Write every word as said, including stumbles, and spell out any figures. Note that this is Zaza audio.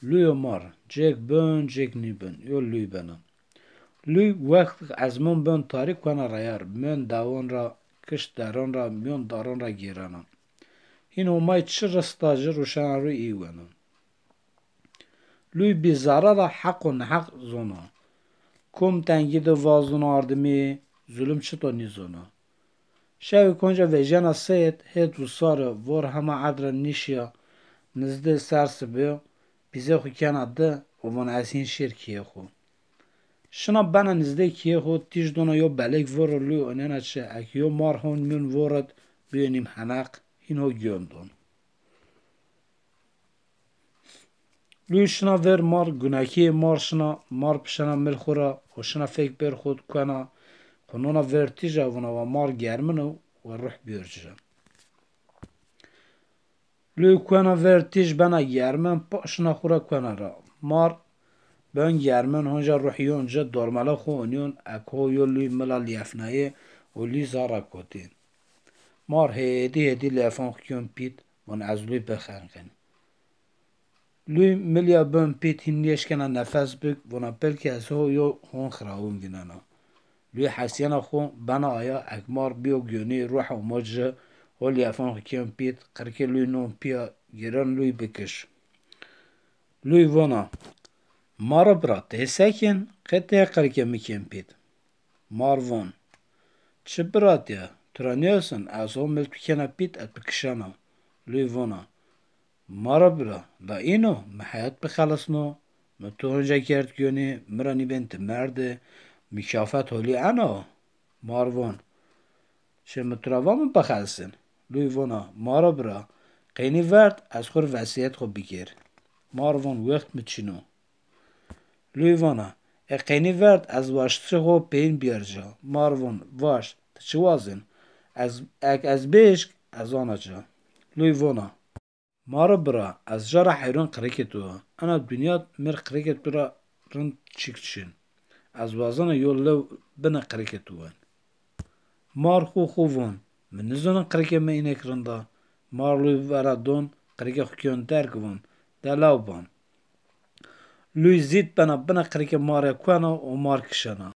Luy û mar, cêk bin, cêk nîbin, yo luy bena. Luy wextêk ezmon bin tarî kuena reyar, mîyon dewan ra, kişt deran ra, mîyon daran ra gêrena. Hîn Homay çi rista ci ruşena ro î wena. Luy bî zerre ra heq û neheq zona. Kom tengî de vazon ardimî, zulum çito nîzona. Şewêk onca vejyena seyed, hêt wisare, vor hema erd ra nîşîya, nizdê ser sibi yo, pîzê xwu kena di û vona ez hîn şêr kîyê xwu. Şina bena nizdê kîyê xwu, tîj dona yo belêk voro luy onena çi, eke yo mar hon mîyon vorit, bîyo nîmheneq, hîn ho giyon don. Luy şina ver mar, gunekîyê mar şina, mar pişena mil xwu ra û şina fek bêr xwu di kuena, xwu nona ver tîja, vona wa mar germin o, wa ruh bîyor ci ra. Luy kuena ver tîj bena germin, pa şina xwu ra kuena ra. Mar ben germin, honca ruh yon ci, dormele xwu onîyon, eke ho yo luy mila lîyefnayê û luy zerra kotîn. Mar hêdî hêdî lîyefon xwu kîyon pît, von ez luy bixenqin. Luy milya bin pît hîn nêşkena nefes bik, vona belkî ez ho yo hon xirawin vînena. Luy hesîyena xwu bena aya, ek mar bîyo gîyonî ruh omo ci, ho lîyefon xwu kîyon pît, qirikê luy non pîya, gêren luy bikiş. Luy vona, maro bira, tê sekên, qe tê qirikê mi kên pît. Mar von, çi biratîya, tu ra nêyosin, ez ho mil tu kena pît, ez bikişena. Luy vona, maro bira, la îno, mi heyat bixelisno, mi tu honca kerd gîyonî, mi ra nîbên ti merde, mukafat holî ena o. Mar von, çi mi tu ra va mi bixelisin? Luy vona, maro bira, qeynî verd, ez xwu rê vesîyet xwu bikêr. Mar von, wext mi çin o. Luy vona, e qeynî verd, ez waştişê xwu peyîn bîyar ca. Mar von, waşt, ti çi wazên? Ez, ek ez bêşk, ez ana ca. Luy vona, maro bira, ez ca ra heyron qirikê tu wa. Ena dinya mir qirikê tu ra rind çik çin. Ez wazena yo lew binê qirikê tu wen. Mar xwu xwu von, mi nizona qirikê mi înek rind a. Mar luy vera don, qirikê xwu kîyon derg, von, de lew ban. Luy zît bena binê qirikê mar ya kuena û mar kişena.